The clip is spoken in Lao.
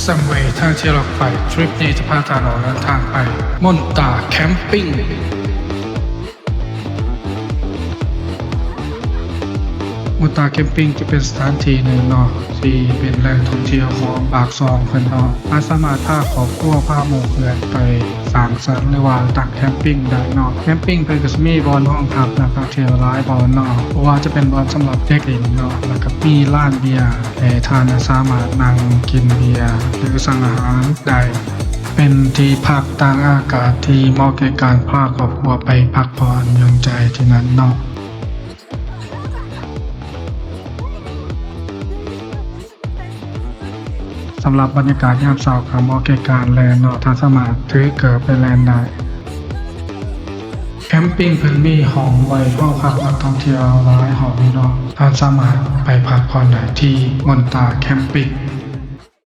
ສຳໄຫວທ່າງທ່ຽວລາວໄປ ທຣິບນີ້ຈະພາທ່ານອອກເດີນທາງໄປມົນຕາແຄມປິງ. ມົນຕາແຄມປິງຈະເປັນສະຖານທີ່ໜຶ່ງເນາະ ທີ່ເປັນແຫຼ່ງທ່ອງທ່ຽວຂອງປາກຊ່ອງເພິ່ນເນາະ. ທ່ານສາມາດພາຄອບຄົວ ພາໝູ່ເພື່ອນໄປສັງສັນ ຫຼືວ່າຕັ້ງແຄມປິງໄດ້ເນາະ. ແຄມປິງເພິ່ນກໍຊິມີບ່ອນຮອງຮັບນັກທ່ອງທ່ຽວຫຼາຍບ່ອນເນາະ ບໍ່ວ່າຈະເປັນບ່ອນສຳລັບເດັກຫຼິ້ນເນາະ ແລ້ວກໍມີລານເບຍ ແຕ່ທ່ານສາມາດນັ່ງກິນເບຍ ຫຼື ສັ່ງອາຫານໄດ້. ເປັນທີ່ພັກຕາກອາກາດທີ່ເໝາະແກ່ການພາຄອບຄົວໄປພັກຜ່ອນຢ່ອນໃຈທີ່ນັ້ນເນາະ. ສຳລັບບັນຍາກາດຍາມເຊົ້າກໍເໝາະແກ່ການແລ່ນເນາະ, ທ່ານສາມາດຖືເກີບໄປແລ່ນໄດ້. ແຄມປິງເພິ່ນມີຫ້ອງໄວ້ຮອງຮັບນັກທ່ອງທ່ຽວຫຼາຍຫ້ອງເນາະ, ທ່ານສາມາດໄປພັກຜ່ອນໄດ້ທີ່ມົນຕາແຄມປິງ.